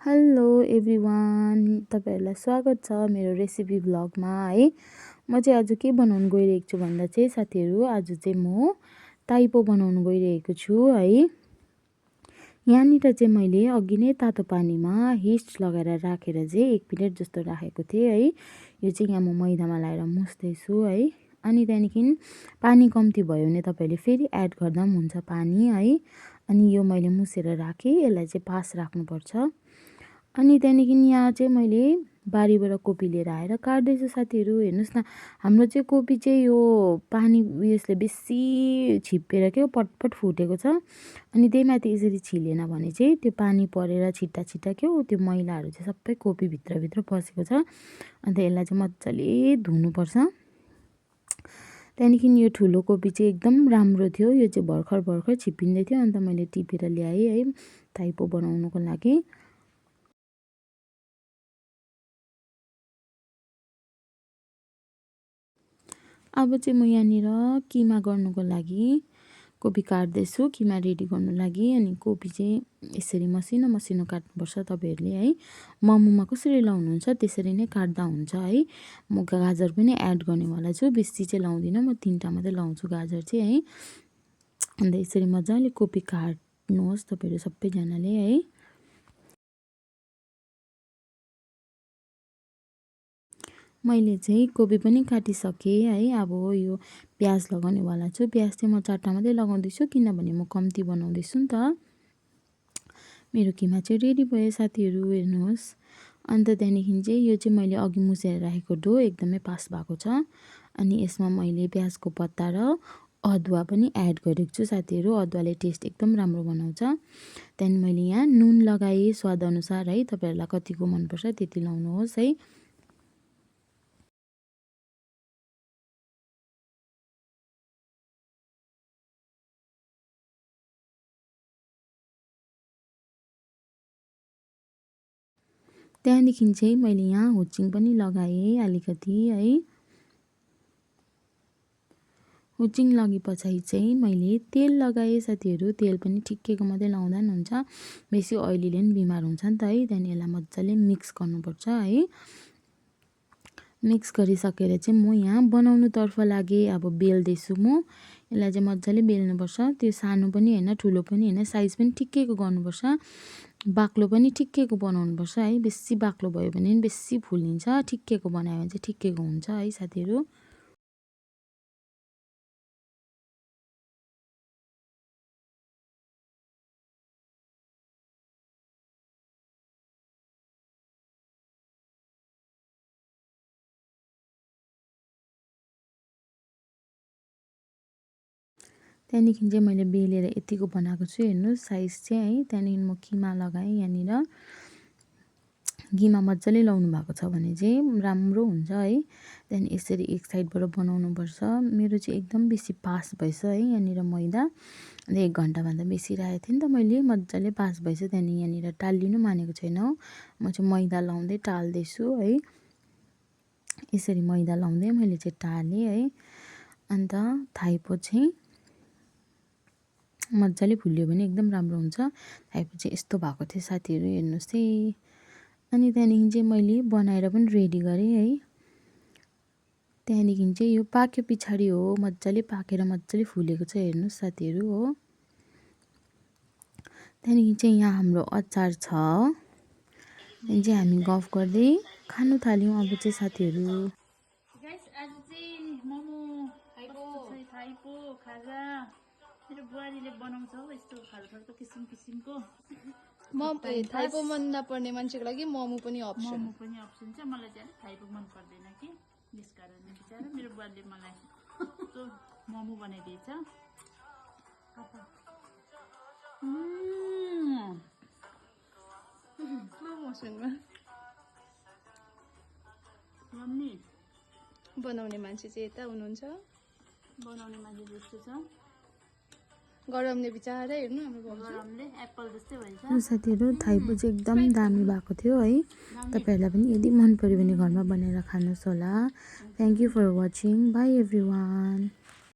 Hello everyone, तपाईँहरूलाई स्वागत छ मेरो रेसिपी भ्लगमा है। म चाहिँ आज के बनाउनु गइरहेको छु भन्दा चाहिँ साथीहरू, आज चाहिँ म ताइपो बनाउनु गइरहेको छु है। यहाँनिर चाहिँ मैले अघि नै तातो पानीमा हिस्ट लगाएर राखेर चाहिँ 1 मिनट जस्तो राखेको थिएँ है। यो चाहिँ यहाँ म मैदामा लाएर मुस्दैछु है। अनि त्यहाँदेखि पानी कम्ती भयो भने तपाईँले फेरि एड गर्दा पनि हुन्छ पानी है। अनि यो मैले मुसेर राखेँ, यसलाई चाहिँ पास राख्नुपर्छ। अनि त्यहाँदेखि यहाँ चाहिँ मैले बारीबाट कोपी लिएर आएर काट्दैछु साथीहरू। हेर्नुहोस् न, हाम्रो चाहिँ कोपी चाहिँ यो पानी उयसले बेसी छिप्पेर क्या पटपट फुटेको छ। अनि त्यही माथि यसरी छिलेन भने चाहिँ त्यो पानी परेर छिट्टा छिट्टा क्या त्यो मैलाहरू चाहिँ सबै कोपी भित्र पसेको छ। अन्त यसलाई चाहिँ मजाले धुनुपर्छ। त्यहाँदेखि यो ठुलो कोपी चाहिँ एकदम राम्रो थियो, यो चाहिँ भर्खर छिप्पिँदै थियो। अन्त मैले टिपेर ल्याएँ है ताइपो बनाउनुको लागि। अब चाहिँ म यहाँनिर किमा गर्नुको लागि कोपी काट्दैछु, किमा रेडी गर्नु लागि। अनि कोपी चाहिँ यसरी मसिनो मसिनो काट्नुपर्छ तपाईँहरूले है। मोमोमा कसरी लाउनुहुन्छ त्यसरी नै काट्दा हुन्छ है। म गाजर पनि एड गर्नेवाला छु, बेसी चाहिँ लाउँदिनँ, म 3टा मात्रै लाउँछु गाजर चाहिँ है। अन्त यसरी मजाले कोपी काट्नुहोस् तपाईँहरू सबैजनाले है। मैले चाहिँ कोपी पनि काटिसकेँ है। अब यो प्याज लगाउनेवाला छु। प्याज चाहिँ म 4टा मात्रै लगाउँदैछु किनभने म कम्ती बनाउँदैछु नि त। मेरो किमा चाहिँ रेडी भयो साथीहरू, हेर्नुहोस्। अन्त त्यहाँदेखि चाहिँ यो चाहिँ मैले अघि मुसेर राखेको डो एकदमै पास भएको छ। अनि यसमा मैले प्याजको पत्ता र अदुवा पनि एड गरेको छु साथीहरू। अदुवाले टेस्ट एकदम राम्रो बनाउँछ। त्यहाँदेखि मैले यहाँ नुन लगाएँ स्वादअनुसार है। तपाईँहरूलाई कतिको मनपर्छ त्यति लाउनुहोस् है। त्यहाँदेखि चाहिँ मैले यहाँ हुचिङ पनि लगाएँ अलिकति है। हुचिङ लगे पछाडि चाहिँ मैले तेल लगाएँ साथीहरू। तेल पनि ठिक्कैको मात्रै लाउँदा पनि हुन्छ, बेसी ओइलीले पनि बिमार हुन्छ नि त है। त्यहाँदेखि यसलाई मजाले मिक्स गर्नुपर्छ है। मिक्स गरिसकेर चाहिँ म यहाँ बनाउनुतर्फ लागेँ। अब बेल्दैछु म, यसलाई चाहिँ मजाले बेल्नुपर्छ। त्यो सानो पनि होइन ठुलो पनि होइन, साइज पनि ठिक्कैको गर्नुपर्छ। बाक्लो पनि ठिक्कैको बनाउनुपर्छ है। बेसी बाक्लो भयो भने पनि बेसी फुलिन्छ, ठिक्कैको बनायो भने चाहिँ ठिक्कैको हुन्छ है साथीहरू। त्यहाँदेखि चाहिँ मैले बेलेर यतिको बनाएको छु, हेर्नुहोस् साइज चाहिँ है। त्यहाँदेखि म किमा लगाएँ यहाँनिर। किमा मजाले लाउनु भएको छ भने चाहिँ राम्रो हुन्छ है। त्यहाँदेखि यसरी एक साइडबाट बनाउनुपर्छ। मेरो चाहिँ एकदम बेसी पास भएछ है यहाँनिर मैदा। अन्त 1 घन्टाभन्दा बेसी राखेको थिएँ नि त मैले, मजाले पास भएछ। त्यहाँदेखि यहाँनिर टाल्लिनु मानेको छैन हो, म चाहिँ मैदा लाउँदै टाल्दैछु है। यसरी मैदा लाउँदै मैले चाहिँ टालेँ है। अन्त थाइपो चाहिँ मजाले फुल्यो भने एकदम राम्रो हुन्छ। थाइपो चाहिँ यस्तो भएको थियो साथीहरू, हेर्नुहोस् है। अनि त्यहाँदेखि चाहिँ मैले बनाएर पनि रेडी गरेँ है। त्यहाँदेखि चाहिँ यो पाक्यो पछाडि हो, मजाले पाकेर मजाले फुलेको छ, हेर्नुहोस् साथीहरू हो। त्यहाँदेखि चाहिँ यहाँ हाम्रो अचार छ। त्यहाँदेखि चाहिँ हामी गफ गर्दै खानु थाल्यौँ अब चाहिँ साथीहरू। आज चाहिँ मोमो थाइपो खाजा मेरो बुहारीले बनाउँछ हौ, यस्तो खालको किसिमको। थाइपो मन नपर्ने मान्छेको लागि मोमो पनि अप्सन छ। मलाई चाहिँ थाइपो मन पर्दैन कि, त्यस कारणले बिचारा मेरो बुहारीले मलाई यस्तो मोमो बनाइदिएछ। बनाउने मान्छे चाहिँ यता हुनुहुन्छ, बनाउने मान्छे जस्तो छ। गरमले बिचारा हेर्नु हाम्रो गरमले एप्पल जस्तै भइन्छ साथीहरू। थाइपो चाहिँ एकदम दामी भएको थियो है। तपाईँहरूलाई पनि यदि मन पर्यो भने घरमा बनाएर खानुहोस् होला। Thank you for watching, bye everyone.